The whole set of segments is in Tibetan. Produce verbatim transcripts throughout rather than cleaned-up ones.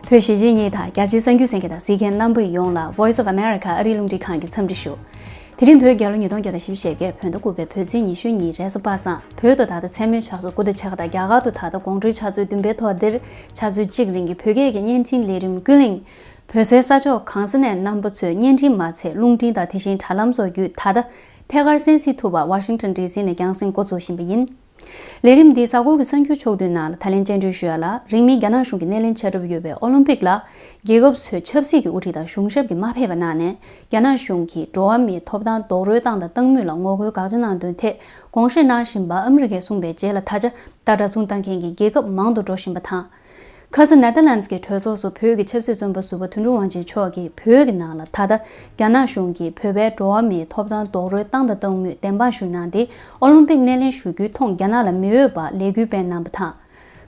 བོད་གཞིས་བྱེས་གཉིས་དང་རྒྱ་ཆེའི་གསར་འགྱུར་གསན་མཁན་དང་གཟིགས་མཁན་རྣམ་པ་ཡོངས་ལ་Voice of America ཨ་རིའི་རླུང་འཕྲིན་ཁང་གི་འཚམས་འདྲི་ཞུ། དེ་རིང་བོད་རྒྱལ་ལོ་ཉིས་སྟོང་བརྒྱ་དང་བཞི་བཅུ་ཞེ་བརྒྱད་བོད་ཟླ་དགུ་པའི་བོད་ཚེས་ཉི་ཤུ་གཉིས་རེས་གཟའ་པ་སངས། བོད་དུ་ད་ལྟ་མཚན་མོའི་ཆུ་ཚོད་དགུ་དང་ཕྱེད་ཀ་དང་རྒྱ་གར་དུ་ད་ལྟ་དགོང་དྲོའི་ཆུ་ཚོད་བདུན་པའི་ཐོག་འདིར་ཆུ་ཚོད་གཅིག་རིང་གི་བོད་སྐད་ཀྱི་བརྙན་འཕྲིན་ལས་རིམ་ཀུན་གླེང་། བོད་སའི་ས་ཕྱོགས་གང་ས་ནས་རྣམ་པ་ཚོས་བརྙན་འཕྲིན་མ་ཚད་རླུང་འཕྲིན་དང་དེ་བཞིན་དྲ་ལམ་སོགས་བརྒྱུད་ད་ལྟ་ཐད་ཀར་གསན་གཟིགས་ཐུབ་པ་ཝ་ཤིང་ཊོན་ཌི་སི་ནས་རྒྱང་སྲིང་འགོ་འཛུགས་བཞིན་པ་ཡིན། ལས་རིམ་འདིའི་གཟའ་འཁོར་གྱི་གསར་འགྱུར་ཕྱོགས་བསྡུས་ནང་ལ་ད་ལན་སྤྱན་འབུལ་ཞུ་ཡ་ལ། རིང་མིན་རྒྱ་ནག་གཞུང་གིས་སྣེ་ལེན་བྱ་གྲབས་ཡོད་པའི་ཨོ་ལིམ་པིག་ལ། རྒྱལ་ཁབ་ཚོའི་ཆབ་སྲིད་ཀྱི་དབུ་ཁྲིད་དང་གཞུང་ཞབས་ཀྱིས་མ་ཕེབས་པ་གནང་ནས། རྒྱ་ནག་གཞུང་གིས་འགྲོ་བ་མིའི་ཐོབ་ཐང་རྡོག་རོལ་བཏང་དང་བཏང་མུས་ལ་ངོ་རྒོལ་དགག་བྱ་གནང་དོན་ཐད་དགོངས་བཞེས་གནང་བཞིན་པ་ཨ་མི་རི་ཀས་གསུངས་པའི་རྗེས་ལ། ད་ཆ་ད་འདྲ་མཚུངས་བཏང་མཁན་གྱི་རྒྱལ་ཁབ་མང་དུ་འགྲོ་བཞིན་པ་དང་། ཁ་ས་ནེ་ཐར་ལན་སི་གི་གྲོས་ཚོགས་སུ་བོད་ཀྱི་ཆབ་སྲིད་བཙོན་པ་ཟུར་པ་དོན་གྲུབ་དབང་ཆེན་མཆོག་གིས་བོད་ཀྱི་ནང་ལ་ད་ལྟ་རྒྱ་ནག་གཞུང་གིས་བོད་པའི་འགྲོ་བ་མིའི་ཐོབ་ཐང་རྡོག་རོལ་བཏང་དང་བཏང་མུས་བདེན་དཔང་ཞུ་གནང་སྟེ། ཨོ་ལིམ་པིག་སྣེ་ལེན་ཞུ་རྒྱུའི་ཐོག་རྒྱ་ནག་ལ་མི་འོས་པ་ལས་འགུལ་སྤེལ་གནང་བ་དང་།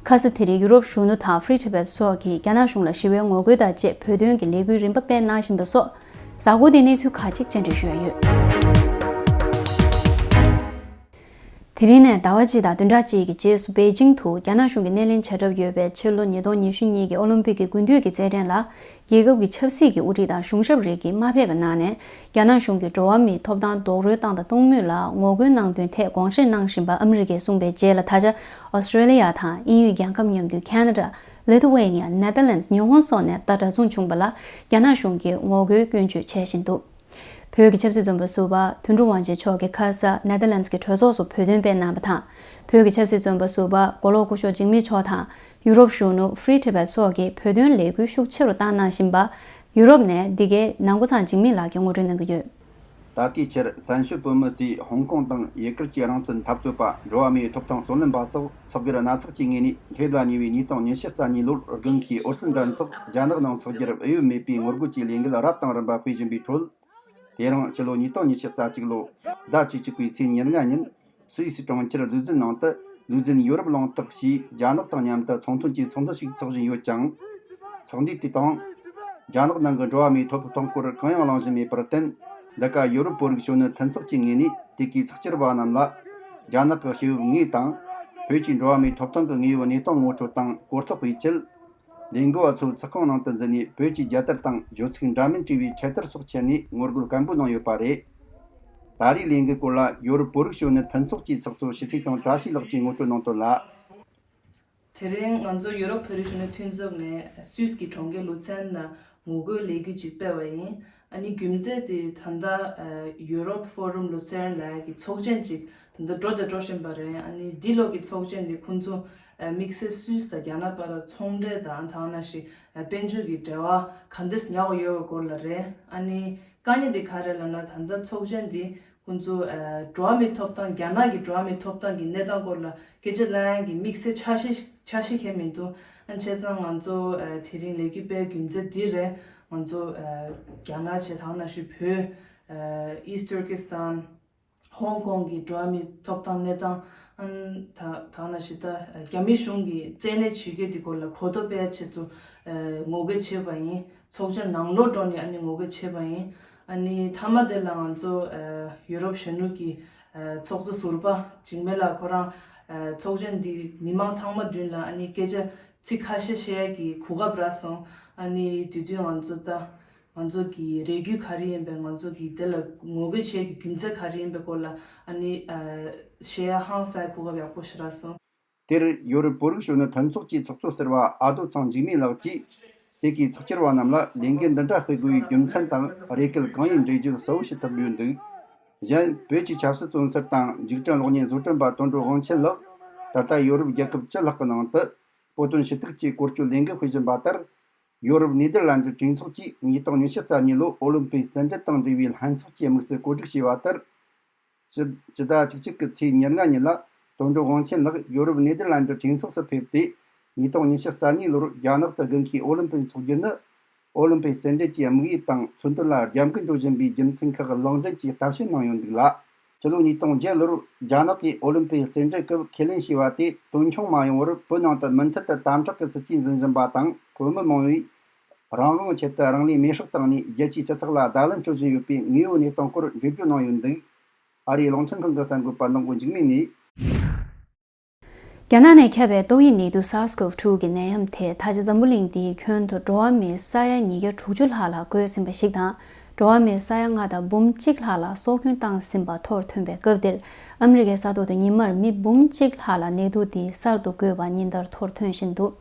ཁ་ས་དེ་རིང་ཡུ་རོབ་གཞོན་ནུ་དང་Free Tibet སོགས་ཀྱིས་རྒྱ་ནག་གཞུང་ལ་ཞི་བའི་ངོ་རྒོལ་དང་བཅས་བོད་དོན་གྱི་ལས་འགུལ་རིམ་པ་སྤེལ་གནང་བཞིན་པ་སོགས། གཟའ་འཁོར་འདིའི་གནས་ཚུལ་ཁག་ཅིག་སྤྱན་འདྲེན་ཞུ་ཡ་ཡོད། དེ་རིང་ནས་ཟླ་བ་གཅིག་དང་བདུན་ཕྲག་གཅིག་གི་རྗེས་སུ་པེ་ཅིང་དུ་རྒྱ་ནག་གཞུང་གིས་སྣེ་ལེན་བྱ་གྲབས་ཡོད་པའི་ཕྱི་ལོ་ཉིས་སྟོང་ཉི་ཤུ་གཉིས་ཀྱི་ཨོ་ལིམ་པིག་གི་དགུན་དུས་ཀྱི་རྩེད་འགྲན་ལ། རྒྱལ་ཁབ་ཀྱི་ཆབ་སྲིད་ཀྱི་དབུ་ཁྲིད་དང་གཞུང་ཞབས་རིགས་ཀྱིས་མ་ཕེབས་པ་གནང་ནས། རྒྱ་ནག་གཞུང་གིས་འགྲོ་བ་མིའི་ཐོབ་ཐང་རྡོག་རོལ་བཏང་དང་གཏོང་མུས་ལ་ངོ་རྒོལ་གནང་དོན་ཐད་དགོངས་བཞེས་གནང་བཞིན་པ་ཨ་མི་རི་ཀས་གསུངས་པའི་རྗེས་ལ། ད་ཆ་ཨོ་སི་ཀྲེ་ལི་ཡ་དང་དབྱིན་ཡུལ་རྒྱལ་ཁབ་མཉམ་འདུས་ཁེ་ན་ཌ། ལི་ཐུ་ཝེ་ནི་ཡ། ནེ་ཐར་ལན་སི། ཉི་ཧོང་སོགས་ནས་ད་གྲྭ་བཙུན་བྱུང་བ་ལ་རྒྱ་ནག་གཞུང་གིས་ངོ་རྒོལ་སྐྱོན་བརྗོད་བྱེད་བཞིན་འདུག་བོད་ཀྱི་ཆབ་སྲིད་བཙོན་པ་ཟུར་པ་དོན་གྲུབ་དབང་ཆེན་མཆོག་གིས་ཁ་ས་ནེ་ཐར་ལན་སི་གི་གྲོས་ཚོགས་སུ་བོད་དོན་སྤེལ་གནང་བ་དང་། བོད་ཀྱི་ཆབ་སྲིད་བཙོན་པ་ཟུར་པ་མགོ་ལོག་སྐུ་ཞབས་འཇིགས་མེད་མཆོག་དང་། ཡུ་རོབ་གཞོན་ནུ་Free Tibet སོགས་ཀྱིས་བོད་དོན་ལས་འགུལ་ཤུགས་ཆེ་རུ་བཏང་གནང་བཞིན་པ། ཡུ་རོབ་ནས་འདི་གའི་ནང་སྒོ་ཚང་འཇིགས་མེད་ལགས་ཀྱིས་ངོ་སྤྲོད་གནང་གི་ཡོད། ད་ལྟའི་ཆར་བཙན་བྱོལ་བོད་མི་ཚོས་ཧོང་ཀོང་དང་ཡུ་གུར་གྱི་རང་བཙན་འཐབ་རྩོད་པ། འགྲོ་བ་མིའི་ཐོབ་ཐང་རྩོད་ལེན་པ་སོགས་ཚགས་སྒེར་སྣ་ཚོགས་ཀྱི་ངོས་ནས་སླེབས་ལ་ཉེ་བའི་ཉིས་སྟོང་ཉི་ཤུ་རྩ་གཉིས་ལོར་དགུན་ཁའི་ཨོ་རྩལ་འགྲན་ཚོགས་རྒྱ་ནག་ནང་འཚོགས་རྒྱུར་འོས་ཡོད་མེད་པའི་ངོ་རྒོལ་གྱི་ལས་འགུལ་རབ་དང་རིམ་པ་སྤེལ་བཞིན་པའི་ཁྲོད། དེ་རིང་ཕྱི་ལོ་ཉིས་སྟོང་ཉི་ཤུ་རྩ་གཅིག་ལོ་ཟླ་བཅུ་གཅིག་པའི་ཚེས་ཉེར་ལྔ་ཉིན། སུད་སི་གྲོང་ཁྱེར་ལུ་ཛིན་ནང་དུ། ལུ་ཛིན་ཡོ་རོབ་གླེང་སྟེགས་ཞེས་རྒྱ་ནག་དང་མཉམ་དུ་ཚོང་དོན་གྱི་ཚོགས་འདུ་ཞིག་འཚོགས་བཞིན་ཡོད་ཀྱང་། ཚོགས་འདུ་དེ་དང་། རྒྱ་ནག་ནང་གི་འགྲོ་བ་མིའི་ཐོབ་ཐང་སྐོར་གང་ཡང་གླེང་བཞིན་མེད་པར་བརྟེན། འདི་ག་ཡོ་རོབ་བོད་རིགས་གཞོན་ནུ་མཐུན་ཚོགས་ཀྱི་ངོས་ནས་དེ་གའི་ཚགས་བཅར་བ་རྣམས་ལ། རྒྱ་ནག་གི་སྐྱེ་བོའི་དངོས་དང་། བོད་ཀྱི་འགྲོ་བ་མིའི་ཐོབ་ཐང་གི་དངོས་ཡོད་གནས་སྟངས་ངོ་སྤྲོད་དང་གོ་རྟོགས་སྤེལ་ཆེད། ལས་འགུལ་བ་ཚོ་ཚོགས་ཁང་ནང་དུ་འཛུལ་ནས། བོད་ཀྱི་རྒྱལ་དར་དང་བརྗོད་ཚིག་འདྲ་མིན་བྲིས་པའི་ཆེད་དར་སོགས་ཁྱེར་ནས་ངོ་རྒོལ་སྐད་འབོད་གནང་ཡོད་པ་རེད། ད་རེས་ལས་འགུལ་སྐོར་ལ་ཡོ་རོབ་བོད་རིགས་གཞོན་ནུ་མཐུན་ཚོགས་ཀྱི་ཚོགས་གཙོ་ཞི་ཚེ་ཚང་བཀྲ་ཤིས་ལགས་ཀྱིས་ངོ་སྤྲོད་གནང་དོན་ལ། དེ་རིང་ང་ཚོ་ཡོ་རོབ་བོད་རིགས་གཞོན་ནུ་མཐུན་ཚོགས་ནས་སུད་སི་གི་གྲོང་ཁྱེར་ལུ་ཚན་ནང་ངོ་རྒོལ་ལས་འགུལ་ཅིག་སྤེལ་བ་ཡིན། ཨ་ནི་རྒྱུ་མཚན་དེ་ད་ལྟ་ཡོ་རོབ་ཕོ་རུམ་ལུ་ཚན་ལབ་ཀྱི་ཚོགས་ཆེན་ཅིག་ད་ལྟ་འགྲོ་དང་འགྲོ་བཞིན་པ་རེད། ཨ་ནི་འདི་ལོ་གི་ཚོགས་ཆེན་དེ་ཁོང་ཚོ་དམིགས་བསལ་སུད་སི་དང་རྒྱ་ནག་བར་ཚོང་འབྲེལ་དང་། ད་ག་ནང་བཞིན་དཔལ་འབྱོར་གྱི་འབྲེལ་བ་ག་འདྲས་ཉར་དགོས་ཡོད་པའི་སྐོར་ལ་རེད། ཨ་ནི་དཀའ་ངལ་དེ་ག་རེ་ལབ་ན། ད་ལྟ་ཚོགས་ཆེན་འདི་ཁོང་ཚོ་ཨ་འགྲོ་བ་མིའི་ཐོབ་ཐང་། རྒྱ་ནག་གི་འགྲོ་བ་མིའི་ཐོབ་ཐང་གི་གནས་སྟངས་སྐོར་ལ་སྐད་ཆ་གླེང་ཡག་གི་དམིགས་བསལ་འཆར་གཞི་འཆར་གཞི་གང་ཡང་མི་འདུག་ཨ་བྱས་ཙང་ང་ཚོ་ཨ་དེ་རིང་ལས་འགུལ་སྤེལ་རྒྱུ་མཚན་འདི་རེད། ང་ཚོ་ཨ་རྒྱ་ནག་བྱས། ད་ག་ནང་བཞིན་བོད། ཨ་East Turkestan། ཧོང་ཀོང་གི་འགྲོ་བ་མིའི་ཐོབ་ཐང་གནས་སྟངས། ཨ་ནི་ད་ད་ག་ནང་བཞིན་ད་རྒྱ་མི་གཞུང་གིས་བཙན་གནོན་བྱེད་རྒྱུ་དེ་སྐོར་ལ་གོ་རྟོགས་སྤེལ་ཆེད་དུ་ཨ་ངོ་རྒོལ་བྱས་པ་ཡིན། ཚོགས་ཆེན་ནང་ལོགས་འགྲོ་ནས་ཨ་ནི་ངོ་རྒོལ་བྱས་པ་ཡིན། ཨ་ནི་མཐའ་མ་དེ་ལ་ང་ཚོ་ཨ་ཡུ་རོབ་གཞོན་ནུ་གི་ཨ་ཚོགས་གཙོ་ཟུར་པ་འཇིགས་མེད་ལགས་ཁོ་རང་ཨ་ཚོགས་ཆེན་འདི་མི་མང་ཚང་མ་མདུན་ལ་ཨ་ནི་སྐད་ཆ་ཚིག་ཁ་ཤས་བཤད་ཡག་གི་གོ་སྐབས་རག་སོང་། ཨ་ནི་དེ་དུས་ང་ཚོ་ད་ང་ཚོ་གི་རེ་སྐུལ་ག་རེ་ཡིན་པས། ང་ཚོ་གི་དེ་ལ་ངོ་རྒོལ་བྱེད་ཀྱི་རྒྱུ་མཚན་ག་རེ་ཡིན་པའི་སྐོར་ལ་ཨ་ནི་ཨ་བཤད་ཡ་ཧང་སངས་གོ་སྐབས་ཡག་པོ་ཞིག་རག་སོང་། དེར་ཡོ་རོབ་བོད་རིགས་གཞོན་ནུ་མཐུན་ཚོགས་ཀྱི་ཚོགས་གཙོ་ཟུར་པ་ཨ་རྡོ་ཚང་འཇིགས་མེད་ལགས་ཀྱིས། དེ་གའི་ཚགས་བཅར་བ་རྣམས་ལ་ལས་འགུལ་འདི་འདྲ་སྤེལ་དགོས་པའི་རྒྱུ་མཚན་དང་། རེ་སྐུལ་གང་ཡིན་འགྲེལ་བརྗོད་གསལ་བོ་ཞིག་ཐོབ་ཡོད་འདུག་གཞན་བོད་ཀྱི་ཆབ་སྲིད་བཙོན་ཟུར་དང་འཇིག་རྟེན་གློག་བརྙན་བཟོ་སྐྲུན་པ་དོན་གྲུབ་དབང་ཆེན་ལགས་ད་ལྟ་ཡོ་རོབ་རྒྱལ་ཁབ་བཅུ་ལྷག་གི་ནང་དུ་བོད་དོན་ཞུ་གཏུག་ཆེད་སྐོར་སྐྱོད་ལས་འགུལ་སྤེལ་བཞིན་པ་ལྟར། ཡོ་རོབ་ནེ་དར་ལན་ཌི་གྲོས་ཚོགས་ཀྱིས་ཉིས་སྟོང་ཉི་ཤུ་རྩ་གཉིས་ལོ་ཨོ་ལིམ་པིག་རྩེད་འགྲན་དང་འབྲེལ་བའི་ལྷན་ཚོགས་ཀྱི་དམིགས་སུ་བཀོད་སྒྲིག་བྱས་པ་ལྟར། སྤྱི་ཟླ་བཅུ་གཅིག་གི་ཚེས་ཉེར་ལྔ་ཉིན་ལ་དོན་གྲུབ་དབང་ཆེན་ལགས་ཡོ་རོབ་ནེ་དར་ལན་ཌི་གྲོས་ཚོགས་སུ་ཕེབས་ཏེ། ཉིས་སྟོང་ཉི་ཤུ་རྩ་གཉིས་ལོར་རྒྱ་ནག་ཏུ་དགུན་ཁའི་ཨོ་ལིམ་པིག་འཚོགས་རྒྱུ་ནི། ཨོ་ལིམ་པིག་རྩེད་འགྲན་གྱི་དམིགས་ཡུལ་དང་མཚོན་དོན་ལ་རྒྱབ་འགལ་འགྲོ་བཞིན་པའི་རྒྱུ་མཚན་ཁག་ལུང་འདྲེན་གྱིས་ལྟ་དཔྱད་གནང་ཡོད་འདུག་ལ། ཕྱི་ལོ་ཉིས་སྟོང་བརྒྱད་ལོར་རྒྱ་ནག་གིས་ཨོ་ལིམ་པིག་རྩེད་འགྲན་སྐབས་ཁས་ལེན་བྱས་པ་དེ་དོན་འཁྱོངས་མ་ཡོང་བར། བོད་ནང་དུ་མུ་མཐུད་དུ་དམ་དྲག་གི་སྲིད་ཇུས་འཛིན་བཞིན་པ་དང་། བོད་མི་མང་བོས་རང་དབང་ཆེད་དུ་རང་ལུས་མེར་སྲེག་བཏང་ནས་རྒྱལ་སྤྱིའི་སྤྱི་ཚོགས་ལ་བརྡ་ལན་སྤྲོད་བཞིན་ཡོད་པའི་དངོས་ཡོད་གནས་སྟངས་སྐོར་འགྲེལ་བརྗོད་གནང་ཡོད་འདུག་ཨ་རིའི་གླིང་ཕྲན་ཁང་གི་གསར་འགོད་པ་ནག་པོ་འཇིགས་མེད་ནས། རྒྱ་ནག་ནས་ཁྱབ་པའི་ཏོག་དབྱིབས་ནད་དུག་SARS-CoV་two་གི་ནད་ཡམས་དེས་ད་ཆ་འཛམ་བུ་གླིང་འདིའི་ཁྱོན་དུ་འགྲོ་བ་མིའི་ས་ཡ་ཉིས་བརྒྱ་དྲུག་ཅུ་ལྷག་ལ་འགོས་ཟིན་པ་ཞིག་དང་། འགྲོ་བ་མིའི་ས་ཡ་ལྔ་དང་འབུམ་གཅིག་ལྷག་ལ་སྲོག་སྐྱོན་བཏང་ཟིན་པ་ཐོར་ཐོན་པའི་སྐབས་འདིར། ཨ་མི་རི་ཀའི་ས་ཐོག་ཏུ་ཉིན་མར་མི་འབུམ་གཅིག་ལྷག་ལ་ནད་དུག་འདི་གསར་དུ་འགོས་པ་ཉིན་ལྟར་ཐོར་ཐོན་བཞིན་འདུག།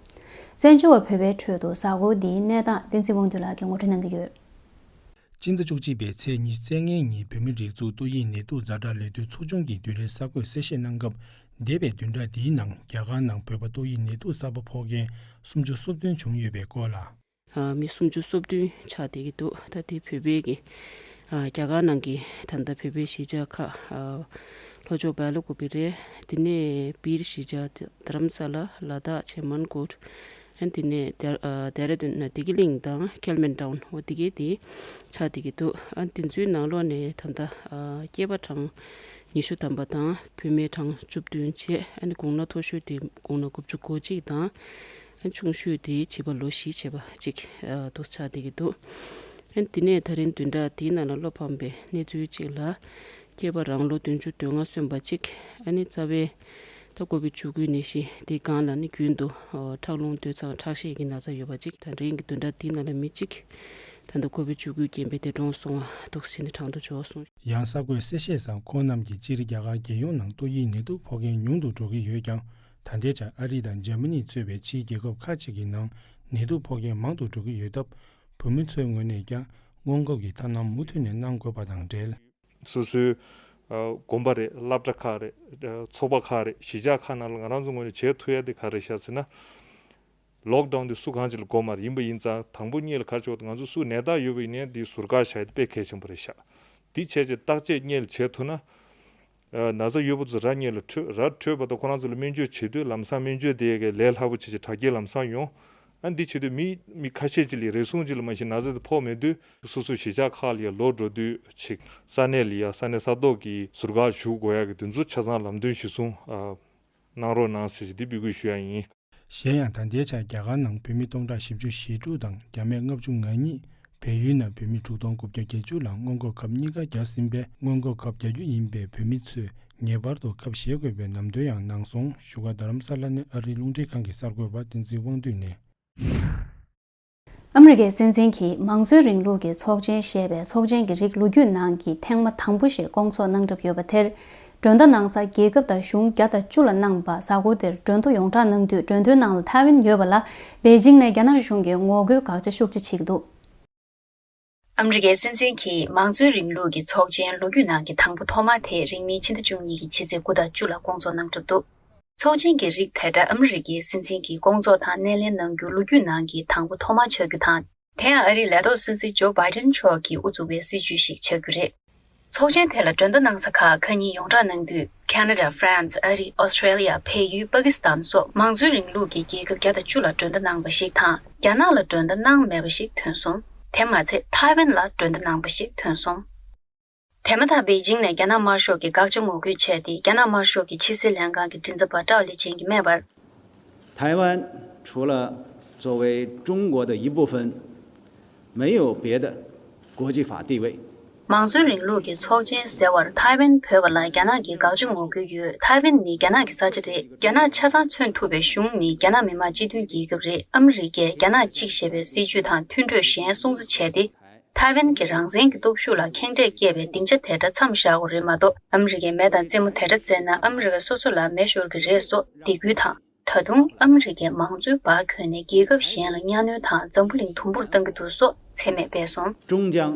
བཙན་བྱོལ་བ་བོད་པའི་ཁྲོད་དུ་གཟའ་འཁོར་འདིའི་གནས་སྟངས་བསྟན་འཛིན་དབང་འདུས་ལགས་ཀྱིས་ངོ་སྤྲོད་གནང་གི་ཡོད། སྤྱི་ཟླ་བཅུ་གཅིག་པའི་ཚེས་ཉི་ཤུ་རྩ་ལྔ་ཉིན་བོད་མིའི་སྒྲིག་འཛུགས་ཏོག་དབྱིབས་ནད་དུག་ཛ་དྲག་ལས་དོན་ཚོགས་ཆུང་གིས་བདུན་རེའི་གསར་འགོད་གསལ་བཤད་གནང་སྐབས། འདས་པའི་བདུན་ཕྲག་འདིའི་ནང་རྒྱ་གར་ནང་བོད་པ་ཏོག་དབྱིབས་ནད་དུག་གསར་པ་ཕོག་མཁན་སུམ་ཅུ་སོ་བདུན་བྱུང་ཡོད་པའི་སྐོར་ལ། ཨ། མི་སུམ་ཅུ་སོ་བདུན་ཆགས་བསྡད་ཀྱི་འདུག། ད་དེ་བོད་པའི་གི། ཨ། རྒྱ་གར་ནང་གི་ད་ལྟ་བོད་པའི་གཞིས་ཆགས་ཁག། ཨ། ལྷོ་ཕྱོགས་སྦེལ་ཀོབ་རེད། དེ་ནས་སྦིར་གཞིས་ཆགས། དྷ་རམ་ས་ལ། ལ་དྭགས་ཆེ་མོན་གྷོ། ཨ། དེ་ནས་དེ། ཨ། ལྡེ་ར་ལྡུན། ལྡི་གི་གླིང་དང་ཁེལ་མན་ཊའུན། འོ་དེ་གའི་དེ་ཆགས་བསྡད་ཀྱི་འདུག། ཨ། དེ་ཚོའི་ནང་ལོགས་ནས་ད་ལྟ། ཨ། སྐྱེས་པ་གྲངས་ཉི་ཤུ་ཐམ་པ་དང་བུད་མེད་གྲངས་བཅུ་བདུན་བྱས། ཨ་ནི་དགུང་ན་མཐོ་ཤོས་དེ་དགུང་ན་དགུ་བཅུ་གོ་གཅིག་དང་། ཨ། ཆུང་ཤོས་དེ་བྱིས་པ་ལོ་བཞི་བྱས་པ་གཅིག། ཨ། འདུག་ཆགས་བསྡད་ཀྱི་འདུག། ཨ། དེ་ནས་ད་རིང་བདུན་ཕྲག་དེའི་ནང་ལ་བློ་ཕམ་པའི་གནས་ཚུལ་གཅིག་ལ། སྐྱེས་པ་རང་ལོ་བདུན་ཅུ་དོན་ལྔ་སོན་པ་གཅིག། ཨ་ནི་རྩ་བའི་ད་ཀོ་བིད་བཅུ་དགུ་ནད་གཞི་དེའི་སྒང་ལ་ནི་རྒྱུན་དུ། ཨོ། ཁྲག་རླུང་སྟོད་འཚངས་ཁྲག་ཤེད་ཀྱི་ན་ཚ་ཡོད་པ་གཅིག། ད་རིང་གི་བདུན་ཕྲག་དེའི་ནང་ལ་མི་གཅིག་ད་ལྟ་ཀོ་བིད་བཅུ་དགུའི་རྐྱེན་པས་འདས་གྲོངས་སོང་བ་འདུག་ཟེར་ནས་གྲངས་ཐོ་འབྱོར་སོང་། ཡང་གསར་འགོད་གསལ་བཤད་སང་ཁོང་རྣམས་ཀྱིས་སྤྱིར་རྒྱ་གར་རྒྱལ་ཡོངས་ནང་ཏོག་དབྱིབས་ནད་དུག་ཕོག་མཁན་ཉུང་དུ་འགྲོ་གི་ཡོད་ཀྱང་། ད་ལྟའི་ཆར་ཨ་རི་དང་འཇར་མ་ནི་གཙོས་པའི་ཕྱིའི་རྒྱལ་ཁབ་ཁག་ཅིག་གི་ནང་ནད་དུག་ཕོག་མཁན་མང་དུ་འགྲོ་གི་ཡོད་སྟབས། བོད་མི་ཚོའི་ངོས་ནས་ཀྱང་སྔོན་འགོག་གི་ཐབས་ལམ་མུ་མཐུད་ནས་གནང་དགོས་པ་དང་འབྲེལ། སོ་སོའི། ཨ། དགོན་པ་རེད། སློབ་གྲྭ་ཁག་རེད། ཨ། ཚོགས་པ་ཁག་རེད། གཞིས་ཆགས་ཁག་ནང་ལ་ང་རང་ཚོ་ངོས་ནས་བྱེད་ཐུབ་ཡ་དེ་ག་རེ་ཤག་ཟེར་ན། ལོག་ཌའུན་དེ་སུ་གང་ཅིག་ལ་དགོས་མ་རེད། ཡིན་པ་ཡིན་ཙང་དང་པོ་ཉིད་ལ་ག་རེ་བྱེད་དགོས། ང་ཚོ་སུ་ནད་རྟགས་ཡོད་པ་ཡིན་ནའི་དེ་ཟུར་བཀག་བྱ་ཡ་དེ་དཔེ་གལ་ཆེན་པོ་རེད་ཤག། དེ་བྱས་རྗེས་བརྟག་དཔྱད་སྔོན་ལ་བྱེད་ཐུབ་ན། ཨ། ན་ཚ་ཡོད་པ་ཚོ་ར་སྔོན་ལ་འཕྲོད། ར་འཕྲོད་པ་དང་ཁོ་རང་ཚོ་ལ་སྨན་བཅོས་བྱེད་དུས་ལམ་སང་སྨན་བཅོས་དེ་གའི་ལས་སླ་པོ་བྱེད་ཆེད་དྲག་སྐྱེད་ལམ་སང་ཡོང་། ཨ། འདི་བྱེད་དུས་མི་མི་ཁ་ཤས་ཅིག་ལ་རེ་ཟུང་ཅིག་ལ་མ་གཞི་ན་ཚ་དེ་ཕོག་མེད་དུས། སོ་སོ་གཞིས་ཆགས་ཁག་ལ་ཡ་ལོག་འགྲོ་དུས་ཅིག་ས་གནས་ལ་ཡ་ས་གནས་ས་ཐོག་གི་ཟུར་བཀག་ཞུ་དགོས་ཡ་གི་དེ་ཚོ་ཆ་ཚང་ལམ་སྟོན་གཞིར་བཟུང་། ཨ། གནང་རོགས་གནང་ཟེར་ཞིག་འདི་འབོད་སྐུལ་ཞུ་ཡ་ཡིན། གཞན་ཡང་། ད་ལྟའི་ཆར་རྒྱ་གར་ནང་བོད་མི་སྟོང་ཕྲག་བཞི་བཅུ་ཞེ་དྲུག་དང་རྒྱ་སྨན་ལྔ་བཅུ་ང་གཉིས། བལ་ཡུལ་ནང་བོད་མི་དྲུག་སྟོང་དགུ་བརྒྱ་བརྒྱད་ཅུ་ལ་སྔོན་འགོག་ཁབ་གཉིས་ཀ་བརྒྱབ་ཟིན་པས། སྔོན་འགོག་ཁབ་བརྒྱབ་རྒྱུ་ཡིན་པས། བོད་མི་ཚོས་ངེས་པར་དུ་ཁབ་བཞེས་དགོས་པའི་ལམ་སྟོན་ཡང་གནང་སོང་། བཞུགས་སྒར་རྡ་རམ་ས་ལ་ནས་ཨ་རིའི་རླུང་འཕྲིན་ཁང་གི་གསར་འགོད་པ་བསྟན་འཛིན་དབང་འདུས་ནས། ཨ་མི་རི་ཀའི་སྲིད་འཛིན་གྱིས་མང་གཙོའི་རིང་ལུགས་ཀྱི་ཚོགས་ཆེན་ཞེས་པའི་ཚོགས་ཆེན་གྱི་རིགས་ལོ་རྒྱུས་ནང་གི་ཐེངས་མ་དང་པོ་ཞིག་སྐོང་ཚོགས་གནང་གྲབས་ཡོད་པ་དེར། མགྲོན་བརྡ་གནང་ས་རྒྱལ་ཁབ་དང་གཞུང་བརྒྱ་དང་བཅུ་ལ་གནང་པ། གཟའ་འཁོར་དེར་མགྲོན་གཏོགས་ཡོངས་གྲགས་གནང་དུས། མགྲོན་གཏོགས་ནང་ལ་ཐའེ་ཝན་ཡོད་པ་ལ། པེ་ཅིང་ནས་རྒྱ་ནག་གཞུང་གིས་ངོ་རྒོལ་དགག་བྱ་ཤུགས་ཆེ་བྱེད་ཀྱི་འདུག། ཨ་མི་རི་ཀའི་སྲིད་འཛིན་གྱིས་མང་གཙོའི་རིང་ལུགས་ཀྱི་ཚོགས་ཆེན་ལོ་རྒྱུས་ནང་གི་དང་པོ་ཐོག་མ་དེ་རིང་མིན་ཕྱི་ཟླ་བཅུ་གཉིས་ཀྱི་ཕྱི་ཚེས་དགུ་དང་བཅུ་ལ་སྐོང་ཚོགས་གནང་གྲབས་འདུག། ཚོགས་ཆེན་གྱི་རིགས་དེ་འདྲ་ཨ་མི་རི་ཀའི་སྲིད་འཛིན་གྱིས་སྐོང་ཚོགས་དང་སྣེ་ལེན་གནང་རྒྱུ་ལོ་རྒྱུས་ནང་གི་དང་པོ་ཐོག་མ་ཆགས་རྒྱུ་དང་། དེ་ཡང་ཨ་རིའི་ལས་ཐོག་སྲིད་འཛིན་ཇོ་བྷའི་ཏིན་མཆོག་གིས་དབུ་བཙུགས་པའི་སྲིད་བྱུས་ཤིག་ཆགས་རྒྱུ་རེད། ཚོགས་ཆེན་དེ་ལ་མགྲོན་བརྡ་གནང་ས་ཁག་ཁག་གཉིས་ཡོངས་བསྒྲགས་གནང་དུས། ཁ་ན་ཌ། ཧྥ་རན་སི། ཨ་རི། ཨོ་སི་ཁྲེ་ལི་ཡ། བལ་ཡུལ། པ་ཀི་སི་ཐན་སོགས་མང་གཙོའི་རིང་ལུགས་ཀྱི་རྒྱལ་ཁབ་བརྒྱ་དང་བཅུ་ལ་མགྲོན་བརྡ་གནང་བ་ཞིག་དང་། རྒྱ་ནག་ལ་མགྲོན་བརྡ་གནང་མེད་པ་ཞིག་ཐོན་སོང་། དེ་མ་ཚད་ཐའེ་ཝན་ལ་མགྲོན་བརྡ་གནང་བ་ཞིག་ཐོན་སོང་། དེ་མ་ཐག་པེ་ཅིང་ནས་རྒྱ་ནག་དམར་ཤོག་གི་དགག་བྱ་ངོ་རྒོལ་བྱས་ཏེ། རྒྱ་ནག་དམར་ཤོག་གི་ཕྱི་སྲིད་ལྷན་ཁང་གི་མགྲིན་ཚབ་པ་ཀྲའོ་ལི་ཆན་གྱིས་སྨྲས་པར། 台湾除了作为中国的一部分，没有别的国际法地位。 མང་གཙོའི་རིང་ལུགས་ཀྱི་ཚོགས་ཆེན་ཟེར་བར་ཐའེ་ཝན་བོད་པ་ལ་རྒྱ་ནག་གིས་དགག་བྱ་ངོ་རྒོལ་ཡོད། ཐའེ་ཝན་ནི་རྒྱ་ནག་གི་ས་ཆ་རེད། རྒྱ་ནག་ཆ་ཚང་མཚོན་ཐུབ་པའི་གཞུང་ནི་རྒྱ་ནག་མི་དམངས་སྤྱི་མཐུན་རྒྱལ་ཁབ་རེད། ཨ་མི་རི་ཀས་རྒྱ་ནག་གཅིག་ཞེས་པའི་སྲིད་བྱུས་དང་མཐུན་གྲོས་གཞན་སྲུང་བརྩི་བྱས་ཏེ། ཐའེ་ཝན་གྱི་རང་བཙན་གྱི་སྟོབས་ཤུགས་ལ་ཁེངས་དྲེགས་སྐྱེས་པའི་སྡིངས་ཆ་དེ་འདྲ་མཚམས་བཞག་དགོས་རེད་མ་གཏོགས། ཨ་མི་རི་ཀའི་མེ་དང་རྩེ་མོ་དེ་འདྲ་བཙལ་ན་ཨ་མི་རི་ཀ་སོ་སོ་ལ་མེ་ཤོར་གྱི་རེད་སོགས་སྡིགས་སྐུལ་དང་། ད་དུང་ཨ་མི་རི་ཀས་མང་གཙོའི་བར་བརྒྱུད་ནས་རྒྱལ་ཁབ་གཞན་ལ་གཉའ་གནོན་དང་འཛམ་བུ་གླིང་དུམ་བུར་གཏང་གི་འདུག་སོགས་མཚན་སྨད་སྤེལ་སོང་། 终将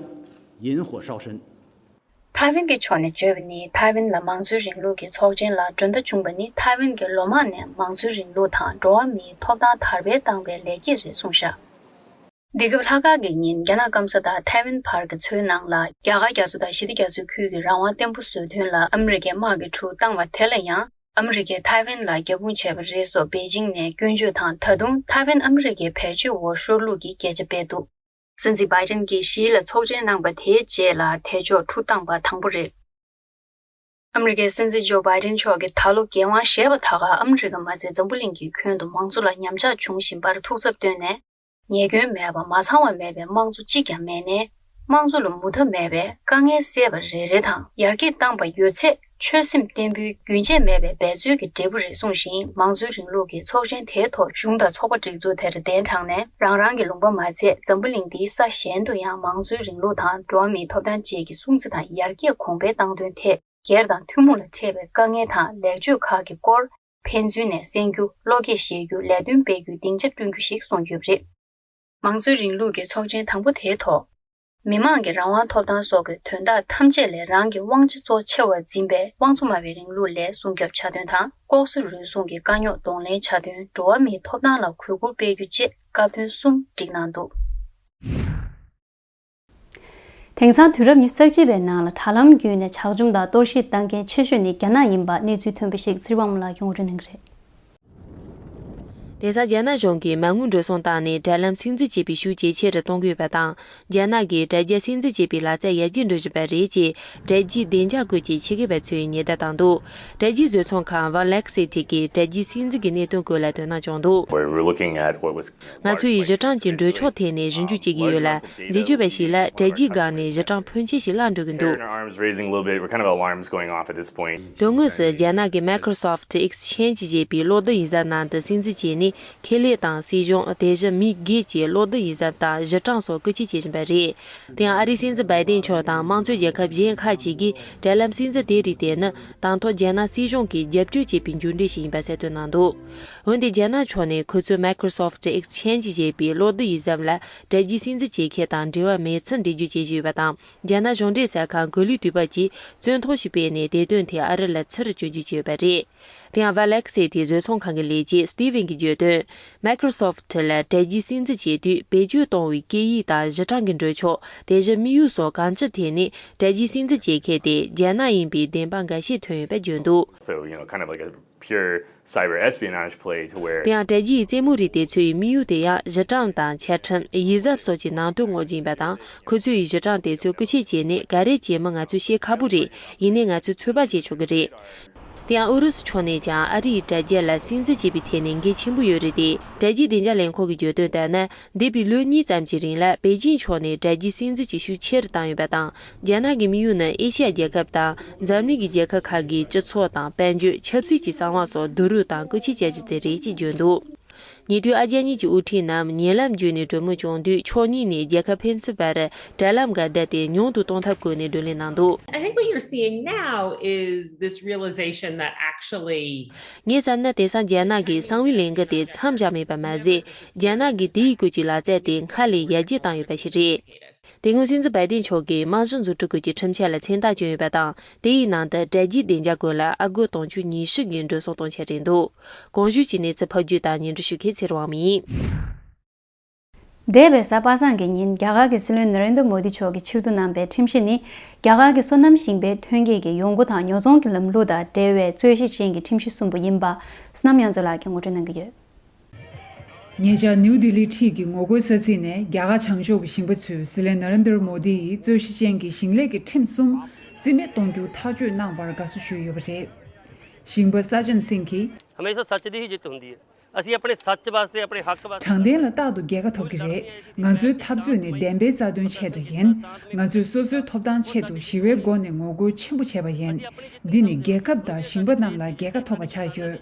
引火烧身。 ཐའེ་ཝན་གྱི་ཕྱོགས་ནས་བརྗོད་པ་ནི། ཐའེ་ཝན་ལ་མང་གཙོའི་རིང་ལུགས་ཀྱི་ཚོགས་ཆེན་ལ་མགྲོན་བརྡ་བྱུང་བ་ནི། ཐའེ་ཝན་གྱི་ལོ་མང་ནས་མང་གཙོའི་རིང་ལུགས་དང་འགྲོ་བ་མིའི་ཐོབ་ཐང་དར་སྤེལ་བཏང་བའི་ལེགས་སྐྱེས་རེད་གསུངས་བཞག། འདི་སྐབས་ལྷག་དཀར་གྱི་ཉིན། རྒྱ་ནག་སྐམ་ས་དང་ཐའེ་ཝན་བར་གྱི་མཚོའི་ནང་ལ། རྒྱ་གར་རྒྱ་མཚོ་དང་ཞི་བདེ་རྒྱ་མཚོའི་ཁུལ་གྱི་རང་དབང་བརྟན་པོ་བཟོ་དོན་ལ་ཨ་མི་རི་ཀས་དམག་གི་གྲུ་བཏང་བ་དེ་ལ་ཡང་། ཨ་མི་རི་ཀས་ཐའེ་ཝན་ལ་རྒྱབ་དཔུང་བྱས་པ་རེད་སོགས་པེ་ཅིང་ནས་སྐྱོན་བརྗོད་དང་། ད་དུང་ཐའེ་ཝན་ཨ་མི་རི་ཀའི་བེད་སྤྱོད་འོག་ཤོར་ལུགས་ཀྱི་སྐད་ཆ་སྤེལ་འདུག། སྲིད་འཛིན་བྷའི་ཏིན་གྱིས་ཞི་ལ་ཚོགས་ཆེན་གནང་པ་དེའི་རྗེས་ལ་དེ་ཕྱོགས་གྲུ་བཏང་པ་དང་པོ་རེད། ཨ་མི་རི་ཀའི་སྲིད་འཛིན་ཇོ་བྷའི་ཏིན་མཆོག་གིས་ད་ལོ་རྒྱལ་དབང་བཞེས་པ་ད་ག་ཨ་མི་རི་ཀ་མ་ཚད་འཛམ་བུ་གླིང་གི་ཁྱོན་དུ་མང་གཙོ་ལ་ཉམས་ཆག་བྱུང་བཞིན་པར་ཐུགས་འཚབ་བཏོན་ནས། ཉེས་སྐྱོན་མེད་པ་མ་ཚང་བ་མེད་པའི་དམངས་གཙོ་གཅིག་ཀྱང་མེད་ནའི། དམངས་གཙོ་ལ་མུ་མཐའ་མེད་པའི་དཀའ་ངལ་སེལ་བ་རེ་རེ་དང་ཡར་རྒྱས་བཏང་པ་ཡོད་ཚད་ ཆོད་སེམས་བརྟན་པོའི་རྒྱུན་ཆད་མེད་པའི་འབད་རྩོལ་གྱི་འབྲས་བུ་རེད་གསུངས་ཤིང་། མང་གཙོའི་རིང་ལུགས་ཀྱི་ཚོགས་ཆེན་དེའི་ཐོག་གཞུང་དང་ཚོགས་པ་སྒྲིག་འཛུགས་དེར་གདན་དྲངས་ནས། རང་རང་གི་ལུང་པ་མ་ཚད་འཛམ་བུ་གླིང་འདིའི་ས་གཞན་དུ་ཡང་མང་གཙོའི་རིང་ལུགས་དང་འགྲོ་བ་མིའི་ཐོབ་ཐང་བཅས་ཀྱི་སྲུང་བརྩི་དང་ཡར་རྒྱས་གོང་འཕེལ་གཏང་དོན་ཐད། སྒེར་དང་ཐུན་མོང་ལ་འཕྲད་པའི་དཀའ་ངལ་དང་ལེགས་བཅོས་ཁག་གི་སྐོར་ཕན་ཚུན་ནས་གསན་རྒྱུ། བློ་སྐྱེད་བཞེས་རྒྱུ། ལས་དོན་སྤེལ་རྒྱུའི་སྡིངས་ཆ་བསྐྲུན་རྒྱུ་ཞིག་གསུངས་ཡོད་པ་རེད། མང་གཙོའི་རིང་ལུགས་ཀྱི་ཚོགས་ཆེན་དང་པོ་དེའི་ཐོག་མི་དམངས་ཀྱི་རང་དབང་ཐོབ་ཐང་སོགས་ཀྱི་དོན་དག་ཐམས་ཅད་ལས་རང་གི་དབང་ཆ་གཙོ་ཆེ་བར་འཛིན་པའི་དབང་འཛིན་མ་བའི་རིང་ལུགས་ལས་སྲུང་སྐྱོབ་བྱ་དོན་དང་། ལྐོག་ཟ་རུལ་སུངས་ཀྱི་དཀའ་རྙོག་གདོང་ལེན་བྱ་དོན། འགྲོ་བ་མིའི་ཐོབ་ཐང་ལ་གུས་བཀུར་སྤེལ་རྒྱུ་བཅས་སྐབས་དོན་གསུམ་བསྒྲིགས་གནང་འདུག་དེང་སང་དུས་རབས་ཉི་ཤུ་རྩ་གཅིག་པའི་ནང་ལ་དྲ་ལམ་བརྒྱུད་ནས་ཇག་བཅོམ་དང་གཏོར་བཤིག་བཏང་མཁན་ཆེ་ཤོས་ནི་རྒྱ་ནག་ཡིན་པ་གནས་ཚུལ་ཐོན་པ་ཞིག་ཚེ་རིང་དབང་མོ་ལགས་ཀྱིས་ངོ་སྤྲོད་གནང་གི་རེད། དེང་སང་རྒྱ་ནག་གཞུང་གིས་མ་དངུལ་འགྲོ་སོང་བཏང་ནས་དྲ་ལམ་སྲིད་འཛིན་བྱེད་པའི་ཤུགས་ཇེ་ཆེ་རུ་གཏོང་གི་ཡོད་པ་དང་། རྒྱ་ནག་གིས་དྲ་རྒྱ་སྲིད་འཛིན་བྱེད་པའི་ལག་རྩལ་ཡར་རྒྱས་འགྲོ་བཞིན་པ་རེད་ཅེས་དྲ་རྒྱའི་བདེ་འཇགས་སྐོར་གྱི་ཆེད་མཁས་པ་ཚོས་ཉེན་བརྡ་བཏང་འདུག་དྲ་རྒྱའི་བཟོ་ཚོང་ཁང་Velocity གིས་དྲ་རྒྱའི་སྲིད་འཛིན་གྱི་གནད་དོན་སྐོར་ལ་དོ་སྣང་བྱུང་འདུག We're looking at what was ང་ཚོ་ཡིས་གཞི་གྲངས་ཀྱི་འགྲོས་ཕྱོགས་ཐད་ནས་ཞིབ་འཇུག་བྱེད་ཀྱི་ཡོད་ལ། མཛེས་དཔྱོད་པ་ཞིག་ལ་དྲ་རྒྱའི་སྒང་ནས་གཞི་གྲངས་ཕོན་ཆེ་ཞིག་བརླག་འགྲོ་གི་འདུག Arms raising a little bit. We're kind of alarms going off at this point. དོན་དངོས་སུ་རྒྱ་ནག་གི་Microsoft Exchange ཞེས་པའི་གློག་རྡུལ་ཡིག་ཚང་ནང་དུ་སྲིད་འཛིན་བྱས་ནས་ཁེ་ལས་དང་སྲིད་གཞུང་། དེ་བཞིན་མི་སྒེར་གྱི་གློག་རྡུལ་ཡིག་ཚང་དང་གཞི་གྲངས་སོགས་རྐུ་འཁྱེར་བྱེད་བཞིན་པ་རེད། དེ་ཡང་ཨ་རིའི་སྲིད་འཛིན་བྷའི་ཏིན་མཆོག་དང་དམངས་གཙོའི་རྒྱལ་ཁབ་གཞན་ཁག་ཅིག་གིས་དྲ་ལམ་སྲིད་འཛིན་དེ་རིགས་དེ་ནི་དང་ཐོག་རྒྱ་ནག་སྲིད་གཞུང་གིས་རྒྱབ་སྐྱོར་བྱས་པའི་འགྱུར་འགྲོས་ཤིག་ཡིན་པ་གསལ་སྟོན་གནང་འདུག་འོན་ཏེ་རྒྱ་ནག་ཕྱོགས་ནས་ཁོ་ཚོས་Microsoft Exchange ཞེས་པའི་གློག་རྡུལ་ཡིག་ཚང་ལ་དྲ་རྒྱའི་སྲིད་འཛིན་བྱེད་མཁན་དང་འབྲེལ་བ་མེད་ཚུལ་འགྲེལ་བརྗོད་བྱེད་བཞིན་ཡོད་པ་དང་། རྒྱ་ནག་གཞུང་འབྲེལ་གསར་ཁང་གྷོ་ལི་དུས་བབ་ཀྱིས་རྩོད་ཐོ་ཞིག་སྤེལ་ནས་དེ་དོན་དེ་ཨ་རི་ལ་ཚུར་བསྐྱོན་བརྗོད་བྱས་ཡོད་པ་རེད། དེ་ཡང་Velocity བཟོ་ཚོང་ཁང་གི་ལས་བྱེད་Steven གྱིས་བརྗོད་དོན། Microsoft ལ་དྲ་རྒྱའི་སྲིད་འཛིན་བྱེད་དུས་བེད་སྤྱོད་གཏོང་བའི་སྐད་ཡིག་དང་གཞི་གྲངས་ཀྱི་འགྲོས་ཕྱོགས། དེ་བཞིན་དམིགས་ཡུལ་སོགས་གང་ཅིའི་ཐད་ནས་དྲ་རྒྱའི་སྲིད་འཛིན་བྱེད་མཁན་དེ་རྒྱ་ནག་ཡིན་པའི་བདེན་དཔང་འགའ་ཤས་ཐོན་ཡོད་པ་བརྗོད་འདུག So, you know, kind of like a pure cyber espionage play to where དེ་ཡང་དྲ་རྒྱའི་རྩེད་མོ་རིགས་དེ་ཚོའི་དམིགས་ཡུལ་དེ་ཡང་གཞི་གྲངས་དང་ཆ་ཁྲིམས། ཡིག་གཟབ་སོགས་ཀྱི་ནང་དོན་དངོས་ཡིན་པ་དང་། ཁོ་ཚོས་གཞི་གྲངས་དེ་ཚོ་རྐུ་འཁྱེར་བྱས་ནས་ག་རེ་བྱས་མིན་ང་ཚོས་ཤེས་ཁག་པོ་རེད། ཡིན་ནའི་ང་ཚོས་ཚོད་དཔག་བྱེད་ཆོག་གི་རེད། དེ་ཡང་ཨུ་རུ་སུ་ཕྱོགས་ནས་ཀྱང་ཨ་རིའི་དྲ་རྒྱ་ལ་སྲིད་འཛིན་བྱེད་པའི་ཐད་ནས་འགན་ཆེན་པོ་ཡོད་རེད་དེ། དྲ་རྒྱའི་བདེ་འཇགས་ལས་ཁུངས་ཀྱིས་བརྗོད་དོན་ལྟར་ན། འདས་པའི་ལོ་གཉིས་ཙམ་གྱི་རིང་ལ་པེ་ཅིང་ཕྱོགས་ནས་དྲ་རྒྱའི་སྲིད་འཛིན་གྱི་ཤུགས་ཆེ་རུ་བཏང་ཡོད་པ་དང་། རྒྱ་ནག་གི་དམིགས་ཡུལ་ནི་ཨེ་ཤི་ཡ་རྒྱལ་ཁབ་དང་འཛམ་གླིང་གི་རྒྱལ་ཁབ་ཁག་གི་སྤྱི་ཚོགས་དང་དཔལ་འབྱོར། ཆབ་སྲིད་ཀྱི་གསང་བ་སོགས་བསྡུ་རུབ་དང་རྐུ་འཁྱེར་བྱ་རྒྱུ་དེ་རེད་ཅེས་བརྗོད་འདུག་ཉེ་དུས་ཨ་རྒྱ་གཉིས་ཀྱི་དབུ་ཁྲིད་རྣམས་ཉེ་ལམ་བརྒྱུད་ནས་གྲོས་མོལ་བྱུང་དུས། ཕྱོགས་གཉིས་ནས་རྒྱལ་ཁབ་ཕན་ཚུན་བར་དྲ་ལམ་འགལ་ཟླ་དེ་ཉུང་དུ་གཏོང་ཐབས་སྐོར་ནས་བགྲོ་གླེང་གནང་འདུག I think what you're seeing now is this realization that actually ངས་བསམ་ན་དེང་སང་རྒྱ་ནག་གིས་གསང་བའི་ལས་འགུལ་དེ་མཚམས་བཞག་མེད་པ་མ་ཟད། རྒྱ་ནག་གིས་དེའི་སྐོར་གྱི་ལག་རྩལ་དེ་སྔར་ལས་ཡར་རྒྱས་བཏང་ཡོད་པ་ཞིག་རེད། དེ་སྔོན་སྲིད་འཛིན་བྷའི་ཏིན་མཆོག་གིས་རྨང་གཞི་འཛུགས་སྐྲུན་སྐོར་གྱི་ཁྲིམས་འཆར་ལ་མཚན་རྟགས་བསྐྱོན་ཡོད་པ་དང་། དེའི་ནང་དུ་དྲ་རྒྱའི་བདེ་འཇགས་སྐོར་ལ་ཨ་སྒོར་དུང་ཕྱུར་ཉི་ཤུ་གི་འགྲོ་སོང་གཏོང་འཆར་རེད་འདུག་གོང་ཞུས་ཀྱི་གནས་ཚུལ་ཕབ་སྒྱུར་དང་སྙན་སྒྲོན་ཞུ་མཁན་ཚེ་རིང་དབང་མོ་ཡིན། འདས་པའི་གཟའ་པ་སངས་ཀྱི་ཉིན། རྒྱ་གར་གྱི་སྲིད་བློན་ནཱ་རེན་དྲ་མོ་དི་མཆོག་གིས་ཕྱིར་བསྡུ་གནང་པའི་ཁྲིམས་གཞི་ནི། རྒྱ་གར་གྱི་སོ་ནམ་ཞིང་པའི་ཐོན་སྐྱེད་ཀྱི་ཡོང་སྒོ་དང་ཉོ་ཚོང་གི་ལམ་ལུགས་དང་འབྲེལ་བའི་རྩོད་གཞི་ཅན་གྱི་ཁྲིམས་གཞི་གསུམ་པོ་ཡིན་པ། བསོད་ནམས་དབྱངས་མཚོ་ལགས་ཀྱིས་ངོ་སྤྲོད་གནང་གི་ཡོད། ཉེ་ཆར་ནིའུ་ལྡི་ལི་འཁྲིས་ཀྱི་ངོ་རྒོལ་ས་ཚིགས་ནས་རྒྱ་གར་བྱང་ཕྱོགས་ཀྱི་ཞིང་པ་ཚོས་སྲིད་བློན་ནཱ་རེན་དྲ་མོ་དི་ཡིས་རྩོད་གཞི་ཅན་གྱི་ཞིང་ལས་ཀྱི་ཁྲིམས་གསུམ་རྩིས་མེད་གཏོང་རྒྱུ་ཐག་གཅོད་གནང་པར་དགའ་བསུ་ཞུས་ཡོད་པ་རེད། ཞིང་པ་ས་ཅན་སིང་གིས། हमेशा सच दी ही जीत होती है। ਅਸੀਂ ਆਪਣੇ ਸੱਚ ਵਾਸਤੇ, ਆਪਣੇ ਹੱਕ ਵਾਸਤੇ ਅਸੀਂ अपने हक वास्ते। དྲང་བདེན་ལ་རྟག་ཏུ་རྒྱལ་ཁ་ཐོབ་ཀྱི་རེད། ང་ཚོའི་འཐབ་རྩོད་ནི་བདེན་པའི་རྩ་དོན་ཆེད་དུ་ཡིན། ང་ཚོས་སོ་སོའི་ཐོབ་ཐང་ཆེད་དུ་ཞི་བའི་སྒོ་ནས་ངོ་རྒོལ་ཆེན་པོ་བྱས་པ་ཡིན། འདི་ནི་རྒྱལ་ཁབ་དང་ཞིང་པ་རྣམས་ལ་རྒྱལ་ཁ་ཐོབ་པ་ཆགས་ཡོད།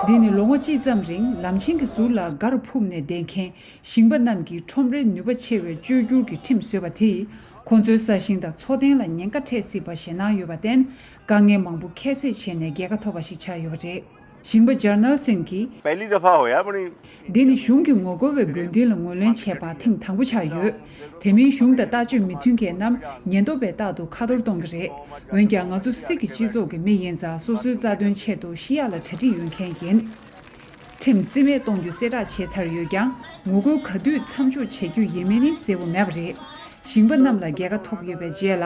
འདི་ནི་ལོ་ངོ་གཅིག་ཙམ་རིང་ལམ་ཆེན་གྱི་ཟུར་ལ་སྒར་ཕུབ་ནས་བསྡད་མཁན་ཞིང་པ་རྣམས་ཀྱི་ཁྲོམ་རའི་ནུས་པ་ཆེ་བའི་བཅོས་བསྒྱུར་གྱི་ཁྲིམས་བཟོས་པ་དེས་ཁོང་ཚོའི་ས་ཞིང་དང་འཚོ་རྟེན་ལ་ཉེན་ཁ་འཕྲད་སྲིད་པ་ཞེད་སྣང་ཡོད་པར་བརྟེན། དཀའ་ངལ་མང་པོ་ཁྱད་བསད་བྱས་ནས་རྒྱལ་ཁ་ཐོབ་པ་ཞིག་ཆགས་ཡོད་པ་རེད། ཞིང་པ་ཇར་ནལ་སིང་གིས། पहली दफा होया अपनी འདི་ནི་གཞུང་གི་ངོ་རྒོལ་བའི་དགོས་འདུན་ལ་ངོས་ལེན་བྱས་པ་ཐེངས་དང་པོ་ཆགས་ཡོད། དེ་མིན་གཞུང་དང་ལྟ་སྤྱོད་མི་མཐུན་མཁན་རྣམས་ཉེན་རྟོག་པས་རྟག་ཏུ་ཁ་ཐོར་གཏོང་གི་རེད། འོན་ཀྱང་ང་ཚོ་སྲིད་ཀྱི་སྤྱི་ཚོགས་ཀྱི་མི་ཡིན་ཙང་སོ་སོའི་རྩ་དོན་ཆེད་དུ་ཤི་ཡག་ལ་གྲ་སྒྲིག་ཡོད་མཁན་ཡིན། ཁྲིམས་རྩིས་མེད་གཏོང་རྒྱུ་གསལ་བསྒྲགས་བྱས་ཚར་ཡོད་ཀྱང་ངོ་རྒོལ་ག་དུས་མཚམས་འཇོག་བྱེད་རྒྱུ་ཡིན་མིན་ནི་གསལ་པོ་མེད་པ་རེད། ཞིང་པ་རྣམས་ལ་རྒྱལ་ཁ་ཐོབ་ཡོད་པའི་རྗེས་ལ་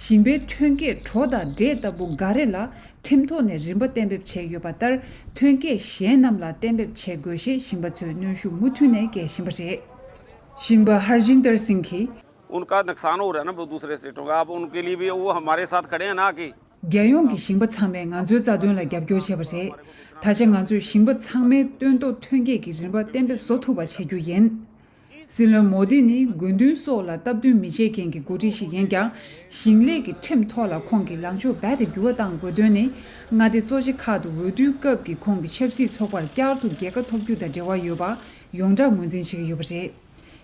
ཞིང་པའི་ཐོན་སྐྱེད་གྲོ་དང་འབྲས་ལྟ་བུ་འགའ་རེ་ལ་ཁྲིམས་ཐོག་ནས་རིན་པ་གཏན་འབེབས་བྱས་ཡོད་པ་ལྟར་ཐོན་སྐྱེད་གཞན་རྣམས་ལ་གཏན་འབེབས་བྱེད་དགོས་ཞེས་ཞིང་པ་ཚོས་གནོན་ཤུགས་མུ་མཐུད་ནས་སྐྱེལ་བཞིན་པ་རེད། ཞིང་པ་ཧར་ཇིན་དར་སིང་གིས། उनका नुकसान हो रहा है ना, वो दूसरे स्टेटों का, आप उनके लिए भी, वो हमारे साथ खड़े हैं ना कि རྒྱལ་ཡོངས་ཀྱི་ཞིང་པ་ཚང་མས་ང་ཚོའི་རྩ་དོན་ལ་རྒྱབ་སྐྱོར་བྱས་པ་རེད། ད་ཆ་ང་ཚོས་ཞིང་པ་ཚང་མའི་སྟོན་ཐོག་ཐོན་སྐྱེད་ཀྱི་རིན་པ་གཏན་འབེབས་བཟོ་ཐུབ་པ་བྱེད་རྒྱུ་ཡིན། སྲིད་བློན་མོ་དི་ནི་དགོས་འདུན་སོགས་ལ་སྟབས་བསྟུན་མི་བྱེད་མཁན་གྱི་འགོ་ཁྲིད་ཞིག་ཡིན་ཀྱང་། ཞིང་ལས་ཀྱི་ཁྲིམས་ཐོག་ལ་ཁོང་གིས་ལངས་ཕྱོགས་རྦད་དེ་འགྱུར་བ་བཏང་དགོས་དོན་ནི། མངའ་སྡེ་གཙོ་ཆེ་ཁག་ཏུ་འོས་བསྡུའི་སྐབས་ཀྱི་ཁོང་གི་ཆབ་སྲིད་ཚོགས་པར་བསྐྱར་དུ་རྒྱལ་ཁ་ཐོབ་རྒྱུ་དང་འབྲེལ་བ་ཡོད་པ་ཡོངས་གྲགས་ངོས་འཛིན་བྱེད་ཀྱི་ཡོད་པ་རེད།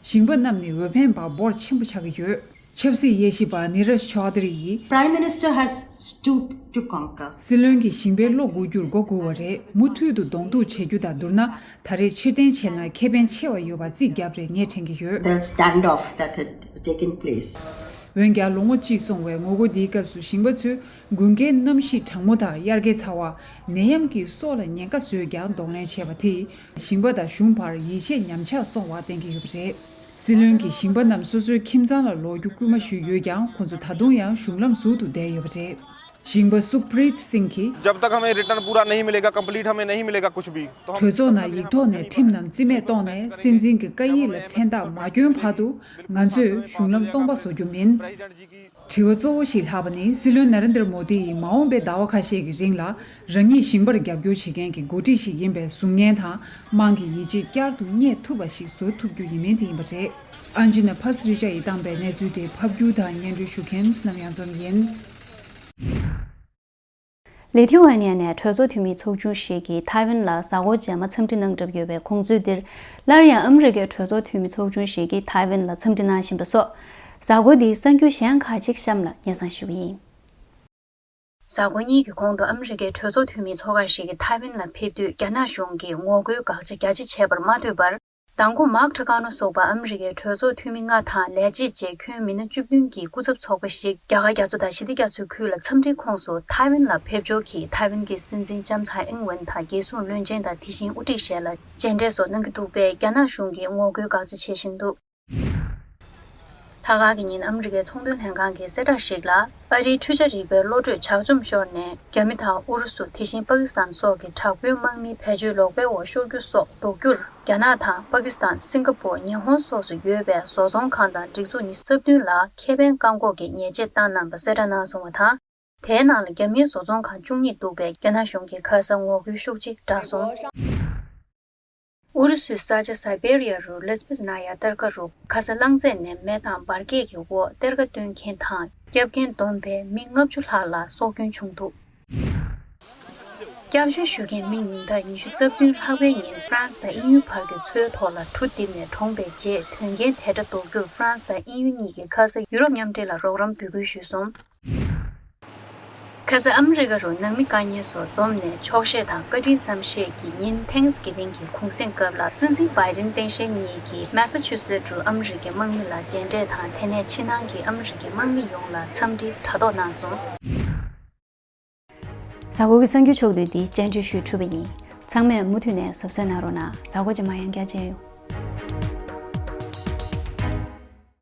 ཞིང་པ་རྣམས་ནི་འོས་འཕེན་པ་འབོར་ཆེན་པོ་ཆགས་ཀྱི་ཡོད། ཆབ་སྲིད་དབྱེ་ཞིབ་པ་ནི་ར་ཤ་ཆོ་དྷ་རི་ཡིས། Prime Minister has stooped to conquer. སྲིད་བློན་གྱིས་ཞིང་པའི་བློ་འགུག་རྒྱུར་མགོ་སྒུར་བ་རེད། མུ་མཐུད་དུ་གདོང་ཐུག་བྱེད་རྒྱུ་དང་བསྡུར་ན། ད་རེས་ཕྱིར་འཐེན་བྱས་ན་ཁེ་ཕན་ཆེ་བ་ཡོད་པ་རྩིས་བརྒྱབ་རེད་ངས་དྲན་གྱི་ཡོད། The standoff that had taken place. འོན་ཀྱང་ལོ་ངོ་གཅིག་སོང་བའི་ངོ་རྒོལ་འདིའི་སྐབས་སུ་ཞིང་པ་ཚོས་དགུན་ཁའི་གནམ་གཤིས་གྲང་མོ་དང་དབྱར་ཁའི་ཚ་བ། ནད་ཡམས་ཀྱི་སྲོག་ལ་ཉེན་ཁ་བཟོས་ཀྱང་གདོང་ལེན་བྱས་པ་དེས། ཞིང་པ་དང་གཞུང་བར་ཡིད་ཆེས་ཉམས་ཆག་སོང་བ་བསྟན་གྱི་ཡོད་པ་རེད། སྲིད་བློན་གྱིས་ཞིང་པ་རྣམས་སོ་སོའི་ཁྱིམ་ཚང་ལ་ལོག་རྒྱུ་སྐུལ་མ་ཞུས་ཡོད་ཀྱང་། ཁོང་ཚོ་ད་དུང་ཡང་གཞུང་ལམ་ཟུར་དུ་བསྡད་ཡོད་པ་རེད། ཞིང་པ་སུག་པྲིད་སིང་གིས། जब तक हमें रिटर्न पूरा नहीं मिलेगा, कंप्लीट हमें नहीं मिलेगा कुछ भी, तो हम གྲོས་ཚོགས་ནང་ཡིག་ཐོག་ནས་ཁྲིམས་རྣམས་རྩིས་མེད་གཏོང་ནས། སྲིད་འཛིན་གྱི་བཀའ་ཡིག་ལ་མཚན་རྟགས་མ་བསྐྱོན་བར་དུ་ང་ཚོས་གཞུང་ལམ་སྟོང་པ་བཟོ་རྒྱུ་མིན། དྲི་བ་གཙོ་བོ་ཞིག་ལྷག་པ་ནི། སྲིད་བློན་ན་རེན་དར་མོ་དི་ཡིས་མ་འོངས་པའི་ཟླ་བ་ཁ་ཤས་ཀྱི་རིང་ལ། རང་ཉིད་ཞིང་པར་རྒྱབ་སྐྱོར་བྱེད་མཁན་གྱི་འགོ་ཁྲིད་ཞིག་ཡིན་པའི་གཟུགས་བརྙན་དང་། དམངས་ཀྱི་ཡིད་ཆེས་བསྐྱར་དུ་རྙེད་ཐུབ་པ་ཞིག་བཟོ་ཐུབ་རྒྱུ་ཡིན་མིན་དེ་ཡིན་པ་རེད། ཨན་ཇི་ན་ཕ་སི་རི་ཅ་ཡིས་བཏང་པའི་གནས་ཚུལ་དེ་ཕབ་སྒྱུར་དང་སྙན་སྒྲོན་ཞུ་མཁན་བསོད་ནམས་གཡང་འཛོམས་ཡིན། ལི་ཐི་ཝ་ནི་ཡ་ནས་གྲོས་ཚོགས་འཐུས་མིའི་ཚོགས་ཆུང་ཞིག་གིས་ཐའེ་ཝན་ལ་གཟའ་འཁོར་རྗེས་མ་འཚམས་འདྲི་གནང་གྲབས་ཡོད་པའི་ཁོང་ཚོས་འདིར། སླར་ཡང་ཨ་མི་རི་ཀའི་གྲོས་ཚོགས་འཐུས་མི་ཚོགས་ཆུང་ཞིག་གིས་ཐའེ་ཝན་ལ་འཚམས་འདྲི་གནང་བཞིན་པ་སོགས། གཟའ་འཁོར་འདིའི་གསར་འགྱུར་གཞན་ཁག་ཅིག་གཤམ་ལ་སྙན་སེང་ཞུ་གི་ཡིན། གཟའ་འཁོར་གཉིས་ཀྱི་གོང་དུ་ཨ་མི་རི་ཀའི་གྲོས་ཚོགས་འཐུས་མིའི་ཚོགས་ཁང་ཞིག་གིས་ཐའེ་ཝན་ལ་ཕེབས་དུས་རྒྱ་ནག་གཞུང་གིས་ངོ་རྒོལ་དགག་བྱ་རྒྱ་ཆེ་བྱས་པར་མ་ལྟོས་པར། མདང་དགོང་མཱག་ཁྲ་ཀ་ནོ་སོགས་པ་ཨ་མི་རི་ཀའི་གྲོས་ཚོགས་འཐུས་མི་ལྔ་དང་ལས་བྱེད་བཅས་ཁྱོན་མི་སྣ་བཅུ་བདུན་གྱི་སྐུ་ཚབ་ཚོགས་པ་ཞིག་རྒྱ་གར་རྒྱ་མཚོ་དང་ཞི་བདེ་རྒྱ་མཚོའི་ཁུལ་ལ་འཚམས་འདྲིའི་ཁོངས་སུ་ཐའེ་ཝན་ལ་ཕེབས་འབྱོར་གྱིས། ཐའེ་ཝན་གྱི་སྲིད་འཛིན་ལྕམ་ཚའེ་ཨིང་ཝེན་དང་རྒྱལ་སྲུང་བློན་ཆེན་དང་དེ་བཞིན་དབུ་ཁྲིད་བཞི་ལ་མཇལ་འཕྲད་སོགས་གནང་གི་འདུག་པས། རྒྱ་ནག་གཞུང་གིས་ངོ་རྒོལ་དགག་བྱ་བྱེད་བཞིན་འདུག། ལྷག་དཀར་གྱི་ཉིན་ཨ་མི་རི་ཀའི་ཚོང་དོན་ལྷན་ཁང་གིས་གསལ་བསྒྲགས་ཤིག་ལ། ཨ་རིའི་འཕྲུལ་ཆས་རིག་པའི་བློ་གྲོས་ཇག་བཅོམ་ཤོར་ནས། རྒྱ་མི་དང་ཨུ་རུ་སུ། དེ་བཞིན་པ་ཀི་སི་ཐན་སོགས་ཀྱི་དྲག་པོའི་དམག་མི་བེད་སྤྱོད་ལོག་པའི་འོག་ཤོར་རྒྱུ་སོགས་ཟློག་རྒྱུར། རྒྱ་ནག་དང་པ་ཀི་སི་ཐན། སིང་ག་པུར། ཉི་ཧོང་སོགས་སུ་ཡོད་པའི་བཟོ་ཚོང་ཁང་དང་སྒྲིག་འཛུགས་ཉི་ཤུ་རྩ་བདུན་ལ་ཁེ་ཕན་བཀག་འགོག་གི་ཉེས་ཆད་བཏང་གནང་བ་གསལ་བསྒྲགས་གནང་སོང་བ་དང་། དེའི་ནང་ལ་རྒྱ་མིའི་བཟོ་ཚོང་ཁང་བཅུ་གཉིས་འདུག་པས། རྒྱ་ནག་གཞུང་གིས་ཁ་སང་ངོ་རྒོལ་ཤུགས་ཆེ་བསྒྲགས་སོང་། ཨུ་རུ་སུའི་ས་ཆ་སའི་བེ་རི་ཡ་རུ་ལེ་སི་པོ་སི་ན་ཡ་གཏེར་ཁ་རུ་ཁ་ས་རླངས་རྫས་ནས་མེ་དང་འབར་གས་ཀྱི་འོག་གཏེར་ཁ་བཏོན་མཁན་དང་སྐྱབས་མཁན་བསྡོམས་པས་མི་ལྔ་བཅུ་ལྷག་ལ་སྲོག་སྐྱོན་བྱུང་འདུག། སྐྱབས་བཅོལ་ཞུ་མཁན་མི་ཉུང་མཐར་ཉི་ཤུ་རྩ་བདུན་ལྷག་པའི་ཉིན་ཧྥ་རན་སི་དང་དབྱིན་ཡུལ་བར་གྱི་མཚོའི་ཐོག་ལ་གྲུ་བརྡིབས་ནས་གྲོངས་པའི་རྗེས། དོན་རྐྱེན་དེ་འདྲ་ཟློག་རྒྱུར་ཧྥ་རན་སི་དང་དབྱིན་ཡུལ་གཉིས་ཀྱིས་ཁ་ས་ཡུ་རོབ་མཉམ་འབྲེལ་ལ་རོགས་རམ་འབོད་སྐུལ་ཞུས་སོང་། ཁ་སང་ཨ་མི་རི་ཀ་རུ་ནང་མི་དཀའ་ངལ་སོགས་འཛོམས་ནས་ཆོག་ཤེས་དང་བཀའ་དྲིན་བསམ་ཤེས་ཀྱི་ཉིན་Thanksgiving གི་གུང་གསེང་སྐབས་ལ། སྲིད་འཛིན་བྷའི་ཌེན་སྟངས་དཔྱལ་གཉིས་ཀྱིས་མེ་སཱ་ཆུ་སེ་ཊི་རུ་ཨ་མི་རི་ཀའི་དམག་མི་ལ་མཇལ་འཕྲད་དང་། དེ་ནས་ཕྱི་ནང་གི་ཨ་མི་རི་ཀའི་དམག་མི་ཡོངས་ལ་འཚམས་འདྲི་དྲ་ཐོག་གནང་སོང་། གཟའ་འཁོར་གྱི་གསར་འགྱུར་ཕྱོགས་བསྡུས་འདི་སྙན་སྒྲོན་ཞུས་གྲུབ་པ་ཡིན། ཚང་མས་མུ་མཐུད་ནས་གཟབ་གཟབ་གནང་རོགས་གནང་། གཟའ་འཁོར་རྗེས་མ་ཡང་བསྐྱར་མཇལ་ཡོང་།